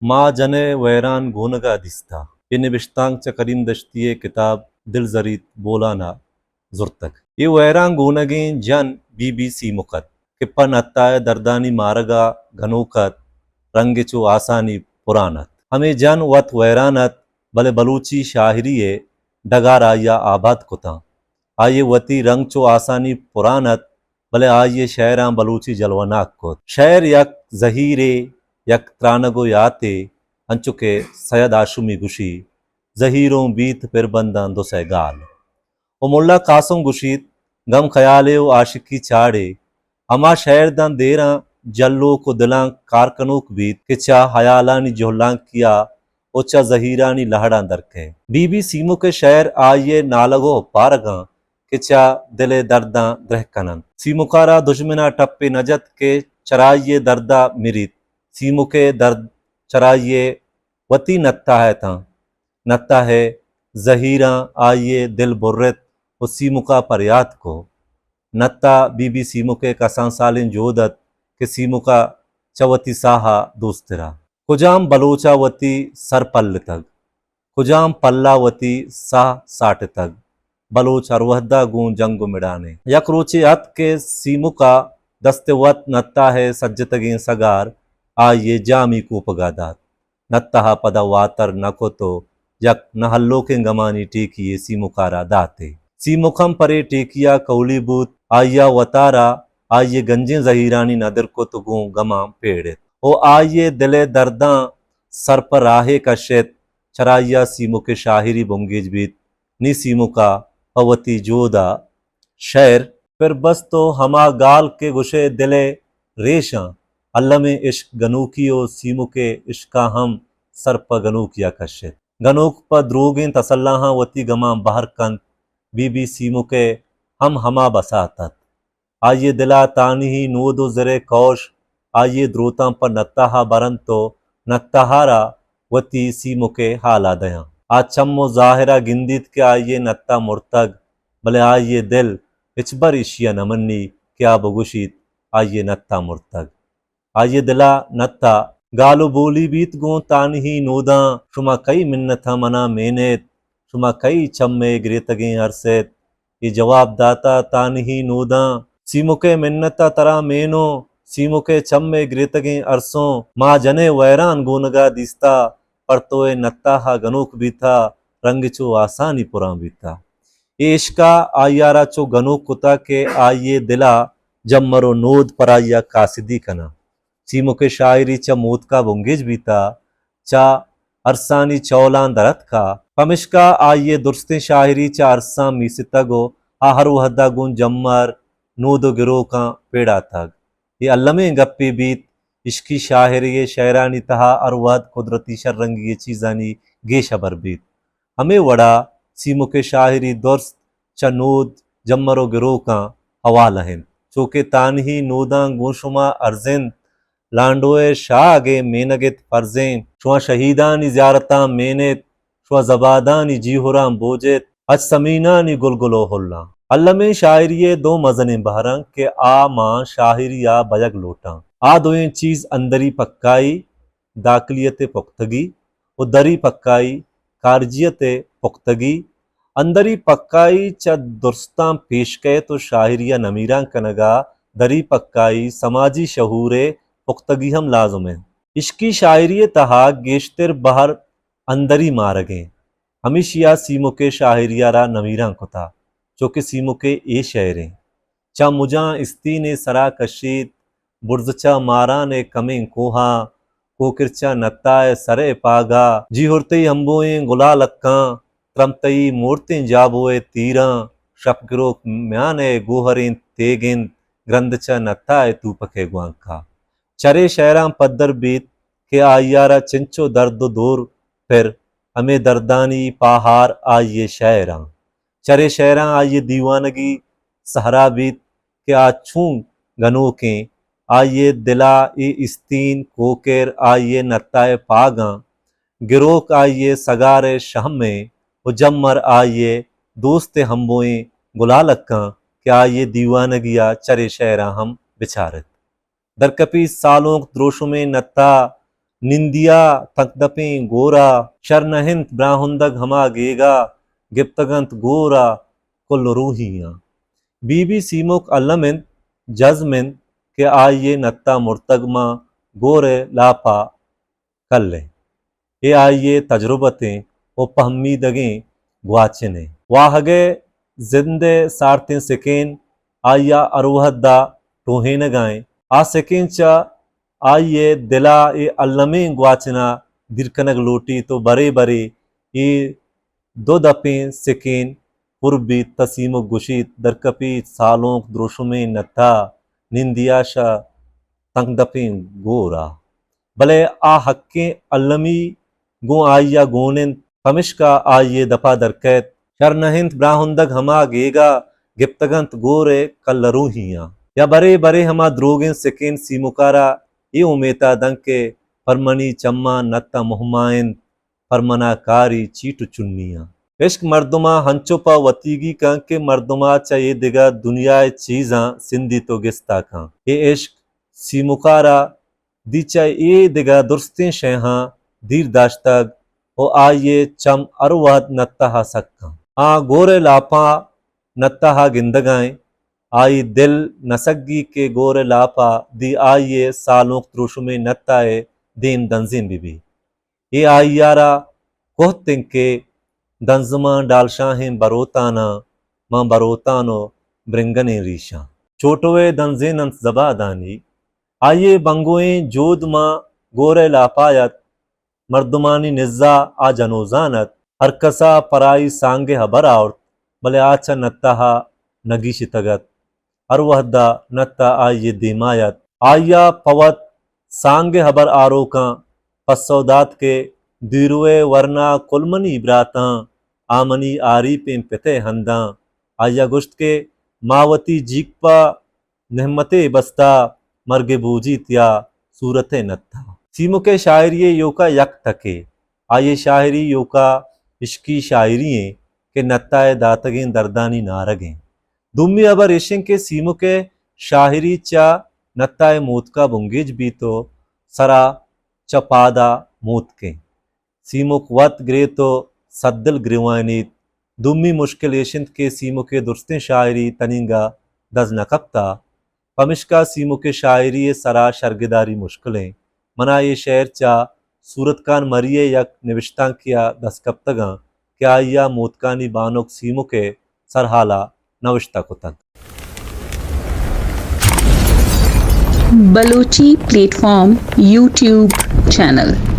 ما جن ءِ ویران گونگ ءَ دیستہ۔ اے نبشتانک چہ کریم دشتی ءِ کتاب دل زریت بولان ءَ زرتگ۔ اے ویران گونگیں جن بی بی سیمک ات کہ پہ نتا ءِ دردانی مارگ ءَ گنوک ات، رنگے چو آسانی پران ات۔ ہمے جن وت ویران ات، بلے بلوچی شاعری ءِ ڈگار آئی ءَ آباد کتاں۔ آئی ءِ وتی رنگ چو آسانی پران ات، بلے آئی ءِ شعراں بلوچی جلوہ ناک کت۔ شعر یک زہیرے، یک ترانگ ءُ یاتے، انچو کہ سید ہاشمی گوشی، زہیروں بیت پربنداں دو سئے گال۔ ءُ ملا قاسم گوشیت، گم خیالے ءُ عاشقی چاڑے، ہما شعر داں دیراں جلوک ءُ دلاں کار کنوک بیت کہ چہ ہیالانی جہلانکیا ءُ چہ زہیرانی لہڑاں درکئے۔ بی بی سیمک ءِ شعر آئی ءِ نالگ ءُ پارگاں کہ چہ دل ءِ درداں درہ کن انت۔ سیمکارا دژمنا ٹپے نہ جت کہ چرائی ءِ دردا مریت۔ سیمک ءِ درد چرائی ءِ وتی نتہ ءِ تاں۔ نتہ ءِ زہیراں آئی ءِ دل برت ءُ سیمکا پریات کو۔ نتہ بی بی سیمک ءِ کسان سالیں جہد ات کہ سیمکا چہ وتی ساہ ءَ دوسترا۔ کجام بلوچا وتی سر پلتگ، کجام پلا وتی ساہ ساٹتگ۔ بلوچ ہر وہدا گوں جنگ ءُ مڑانے۔ یک روچے اتک کہ سیمکا دست وت نتہ ءِ سجتگیں سگار آئی ءِ جامی کوپگا دات۔ نتہ ءَ پدا واتر نہ کت ءُ یک نہ ہلوکیں گمانی ٹیکی یے سیمکارا داتے۔ سیمک ہم پرے ٹیکیا کولی بوت، آئیا وتارا آئی ءِ گنجیں زہیرانی ندر کت ءُ گوں گماں پیڑت ءُ آئی ءِ دل ءِ درداں سر پہ راہے کشت۔ چرائیا سیمک ءِ شاعری بنگیج بیت۔ نی سیمکا پہ وتی جہدا شعر پر بست ءُ ہما گال کہ گوشئے دل ءِ ریشاں، المیں عشق گنوکی ءُ سیمک ءِ عشقا ہم سر پہ گنوکیا کشت۔ گنوک پہ دروگیں تسلاہاں وتی گماں بہر کنت۔ بی بی سیمک ءِ ہم ہما بسات ات۔ آئی ءِ دلا تانہی نود ءُ زر ءِ کوش آئی ءِ دروتاں پہ نتہ ءَ برنت ءُ نتہ ءَ را وتی سیمک ءِ حالا دیاں۔ آ چم ءُ زاہرا گندیت کہ آئی ءِ نتہ مرتگ، بلے آئی ءِ دل ہچبر ایشی ءَ نہ منی کہ آ بگوشیت آئی ءِ نتہ مرتگ۔ آئی ءِ دلا نتہ گال ءُ بولی بیت گوں تانہی نوداں، شما کئی منتاں منا مینیت، شما کئی چم ءِ گریتگیں ارس ایت؟ اے جواب داتا تانہی نوداں، سیمک ءِ منت ءَ ترا مینوں، سیمک ءِ چم ءِ گریتگیں ارسوں، ما جن ءِ ویران گونگا دیستا، پر تو ءِ نتہ ءَ گنوک بیتا، رنگ چو آسانی پران بیتا۔ اے عشقا آئیا را چو گنوک کتا کہ آئی ءِ دلا جمر ءُ نود پر آئیا کاسدی کناں۔ سیمک ءِ شاعری چہ موتکا بنگیج بیتا، چہ ارسانی چولاں دراتکا، پمشکا آئی ءِ درستیں شاعری چہ ارساں میستگ ءُ آ ہر وہدا گوں جمر، نود ءُ گروکاں پیڑاتگ۔ اے المیں گپے بیت، عشقی شاعری ءِ شعرانی تہا ہر وہد قدرتی شررنگی ءِ چیزانی گیش ہبر بیت۔ ہمے وڑا سیمک ءِ شاعری درست چہ نود، جمر ءُ گروکاں حوالہ انت۔ چو کہ تانہی نوداں گوں شما ارزنت، لانڈو ءِ شاگ ءِ مینگ ات فرزیں، شما شہیدانی زیارتاں مینت، شما زبادانی جیہراں بوجت، اچ سمینانی گلگل ءُ ہلاں۔ المیں شاعری ءِ دو مزنیں بہراں کہ آ ما شاعری ءَ بیگ لوٹاں۔ آ دوئیں چیز اندری پکائی، داخلیت ءِ پختگی، ءُ دری پکائی، خارجیت ءِ پختگی۔ اندری پکائی چہ درستاں پیش کئیت ءُ شاعری ءَ نمیران کنگا دری پکائی، سماجی شعور ءِ پختگی ہم لازم انت۔ عشقی شاعری ءِ تہا گیشتر بہر اندری مارگیں، ہمیشی ءَ سیمک ءِ شاعری ءَ را نمیران کتا، چو کہ سیمک ءِ اے شعریں۔ چہ مجاں استینے سرا کشیت، برز چہ ماران ءِ کمیں کوہاں، کوکر چہ نتا ءِ سر ءِ پاگا، جیہر تئی ہمبوئیں گلالکاں، ترمپ تئی مورتیں جابو ءِ تیراں، شپ گروک میان ءِ گوہریں تیگ انت، گرند چہ نتا ءِ توپک ءِ گوانکا۔ چرے شعراں پدر بیت کہ آئی ءَ را چنچو درد ءُ دور پر، ہمے دردانی پاہار آئی ءِ شعراں۔ چرے شعراں آئی ءِ دیوانگی سہرا بیت کہ آ چون گنوکیں، آئی ءِ دلا اے استین کوکر آئی ءِ نتا ءِ پاگاں، گروک آئی ءِ سگار ءِ شہمیں ءُ جمر آئی ءِ دوست ءِ ہمبوئیں گلالکاں کہ آئی ءِ دیوانگی ءَ چرے شعراں ہم بچارت۔ درکپی سالونک دروشمیں نتا، نندیا تنکدپیں گورا، شر نہ انت براہندگ ہما گیگا، گپتگ انت گورا کل روحیاں۔ بی بی سیمک الم انت، جزم انت کہ آئی ء نتا مرتگ ماں گور ء لاپا کل انت۔ اے آئی ء تجربتیں و پہمیدگیں گواچن انت۔ واہگ ء زند ء سارتیں سکین آئی ء ہر وہد ء ٹوہینگا انت۔ آ سکین چہ آئی ء دل ء اے المیں گواچن ء دیر کنگ لوٹیت و برے برے اے دو دپیں سکین پر بیت تہ سیمک گوشیت، درکپیت سالونک دروشمیں نتا نندیا شہ تنکدپیں گورا۔ بلے آ حقیں المی گوں آئی ء گون انت، پمشکا آئی ء دپا درکئیت۔ شر نہ انت براہندگ ہما گیگا، گپتگ انت گور ء کلروہیاں۔ یا برے برے ہما دروگیں سکین سیمکارا اے امیتا دنت کہ پر منی چماں نت ء مہما انت، پر منا کاری چیٹ و چنیاں۔ عشق مردما ہنچو پہ وتیگی کنت کہ مردما چہ اے دگہ دنیا ء چیزاں سندیت و گستا کنت۔ اے عشق سیمکارا دی چہ اے دگہ درستیں شیہاں دیر داشتگ و آئی ء چم ہر وہد نتہ ء سک انت۔ آ گور ء لاپاں نتہ ء گندگا انت۔ آئی دل نہ سگی کہ گور ء لاپا دی آئی ء سالونک دروشمیں نتہ ء دیم دنزیں بہ بیت۔ اے آئی ء را کہت انت کہ دنزماں ڈالشاہیں بروتاناں، ماں بروتان و برنگنیں ریشاں۔ چوٹو ء دنزین انت زبادانی، آئی ء بنگوئیں جود ماں گور ء لاپا ات، مردمانی نزا آ جنوزان ات، ہر کسا پرائی سانگ ء ہبر آورت، بلے آ چہ نتہ ء نگیشتگ ات۔ ہر وہدا نتہ آئی ء دیما ات۔ آئی ء پہ وت سانگ ء ہبر آروکاں پسو دات کہ دیرو ء ورنا کل منی براتاں، آ منی آریپیں پت ء ہنداں۔ آئی ء گوشت کہ ما وتی جیکپا نہمتے بستا، مرگ بوجیت یا صورت نتا۔ سیمک ء شاعری ء یوکا یک تکے۔ آئی ء شاعری یوکا عشقی شاعری ایں کہ نتا ء داتگیں دردانی نارگ ایں۔ دومی ہبر ایش انت کہ سیمک ء شاعری چہ نتا ء موتکا بنگیج بیت و سرا چہ پادا موتک انت۔ سیمک وت گریت و سدل گریوائینیت۔ دومی مشکل ایش انت کہ سیمک ء درستیں شاعری تنینگا دز نہ کپتا۔ پمشکا سیمک ء شاعری ء سرا شرگداری مشکل انت۔ منا اے شعر چہ صورت خان مری ء یک نبشتانکے ء دست کپتگاں کہ آئی ء موتکانی بانک سیمک ء سرحال ء نوشتہ کتگ۔ Balochi plate form YouTube channel.